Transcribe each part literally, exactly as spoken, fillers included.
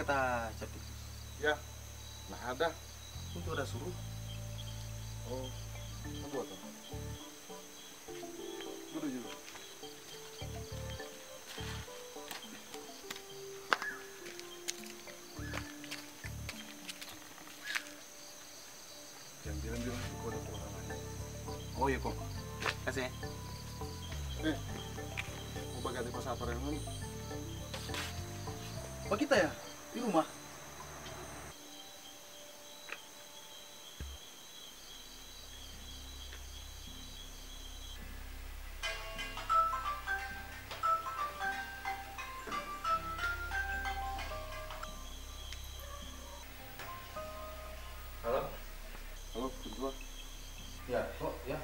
Ta, Captikus. Ya, nah ada. Itu ada suruh. Oh, tunggu, tunggu. Duduk, duduk. Yang bilang-bilang itu kode perumahan. Oh iya, kok. Kasih ya. Eh, mau bagate pa sapa dang? Pa kita ya? Di rumah. Halo? Halo, Kuntua. Ya, kok, ya?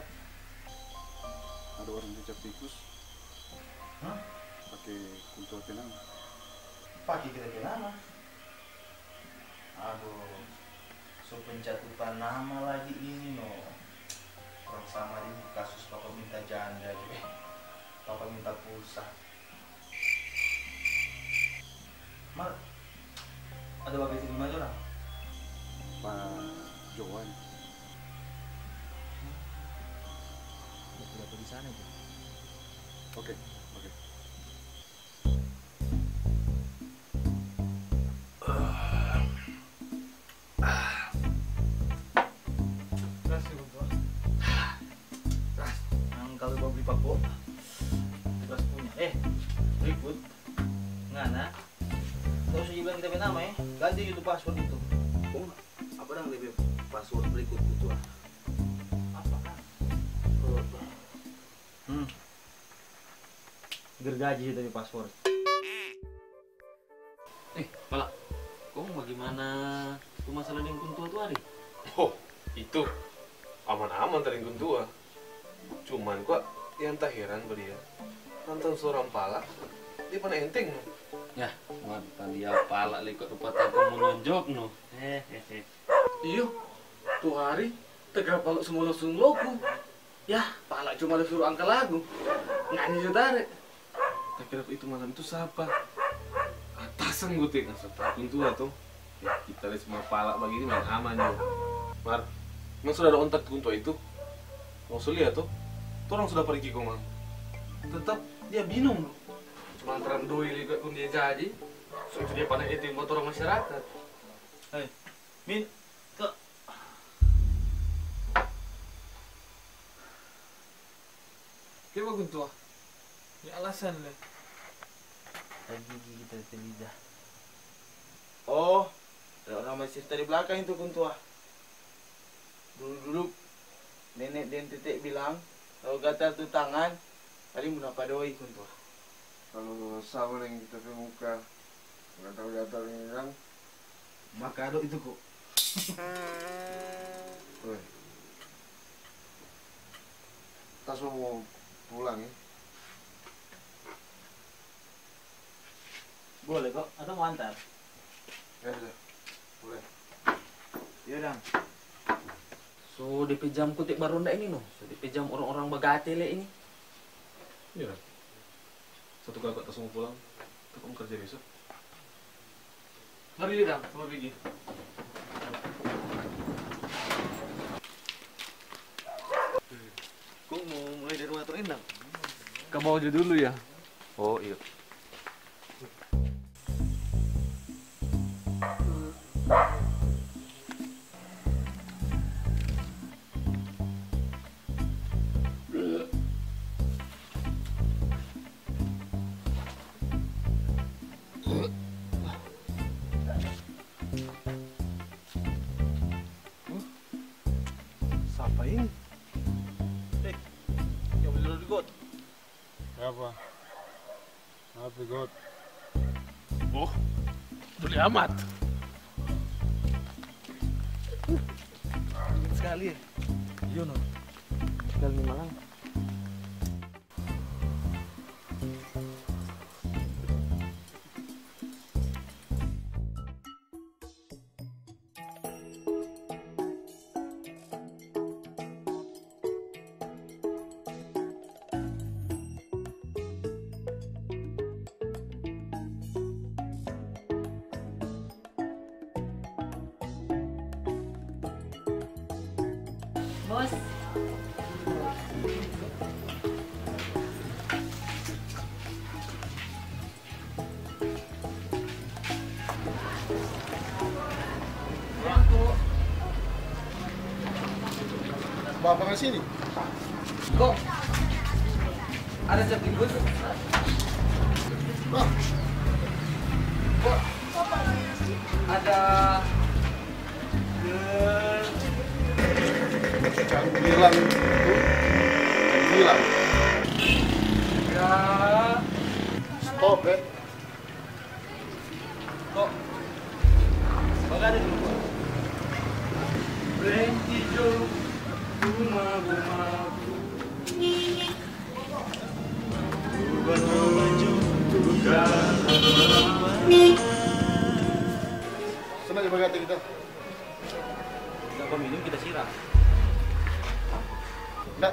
Ada orang di Captikus. Hah? Pake Kuntua pe nama. Pake kita pe nama? Aduh, so pencatutan nama lagi ini, no. Orang sama deng kasus papa minta janda jo, eh. Papa minta pulsa. Mar, ada bagete di mana, orang? Pa Johan. Ada apa di sana, jo? Oke, oke. Gas, Kuntua. Gas. Nang kalu bawa beli papo, gas punya. Eh, berikut. Ngana, tau saja bilang kita pe nama, eh. Ganti itu password itu. Oh, apa dang dia pe password berikut itu, ah? Apa, kan? Hmm. Gergaji itu pe password. Eh, Pala, kong bagimana tu masalah deng Kuntua tu hari? Oh, itu aman-aman ta deng Kuntua. Cuman kwa yang ta heran pa dia, nonton sorang Pala, dia pernah enteng no. Yah, mantan dia Pala lei kwa rupa ta mo nyonjok no. Hehehe. Iyo, tu hari tegal Pala semua langsung loku. Yah, Pala cuma da suru angka lagu. Nyanyi jo tare. Ta kira itu malam itu sapa? Atasan gute, kan so tau Kuntua to. Ya, kita lei semua Pala bagini main aman jo. Mar, memang sudah ada ontak tu Kuntua itu? Kong so lia to? Torang sudah pergi komang. Tetap dia bingung no. Cuma lantaran doi lei kong dia jadi. So itu dia pandang enteng buat orang masyarakat. Hei, Min, kok Kiapa Kuntua? Ni alasan le. Tagigi kita pe lidah. Oh, ada orang bacerita di blakang itu Kuntua. Dulu-dulu, nene deng tete bilang, kalu gatal tu tangan, paling bunapa doi Kuntua. Kalu sama deng kita pe muka, gatal-gatal ini dang, Makado itu ko. Woi. Ta so mo pulang, e? Boleh ko, atau mo antar? Ya sudah, boleh. Iyo dang. So depe jam kote baronda ini no, so depe jam orang-orang bagate le ini. Iya. Satu kali ta so mo pulang, ta kong kerja besok. Mari dang, sama pigi. Kong mo mulai dari rumah Tuang Endang? Ka bawah jo dulu ya. Oh iyo. Sapa ini? Eh, yang beli roti got. Apa? Apa got? Oh, beli amat. Dingin sekali ya? Iyo no. Sekali ni malam. Bos. Bapak ke sini? Kok ada cap tikus? Bah. Kok ada, eh, Canggilang itu, canggilang. Ya. Stop, eh. Kok bagada di rumah? Berhenti jo, rumah, rumah. Sana di bagate kita. Kita minum, kita siram. Nda,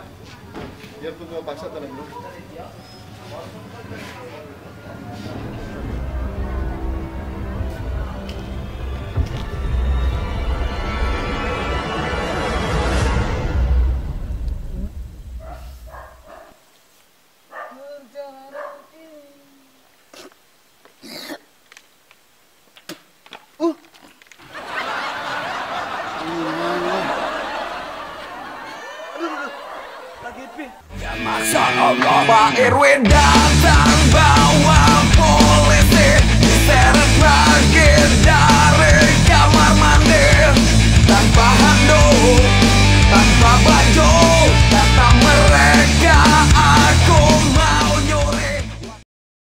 biar tu gua paksa tanah dulu. Uh. Aduh, aduh, aduh. Lagi pi. Maksa Allah, Pak R W datang bawa polisi, diseret lagi dari kamar mandi, tanpa handuk, tanpa baju.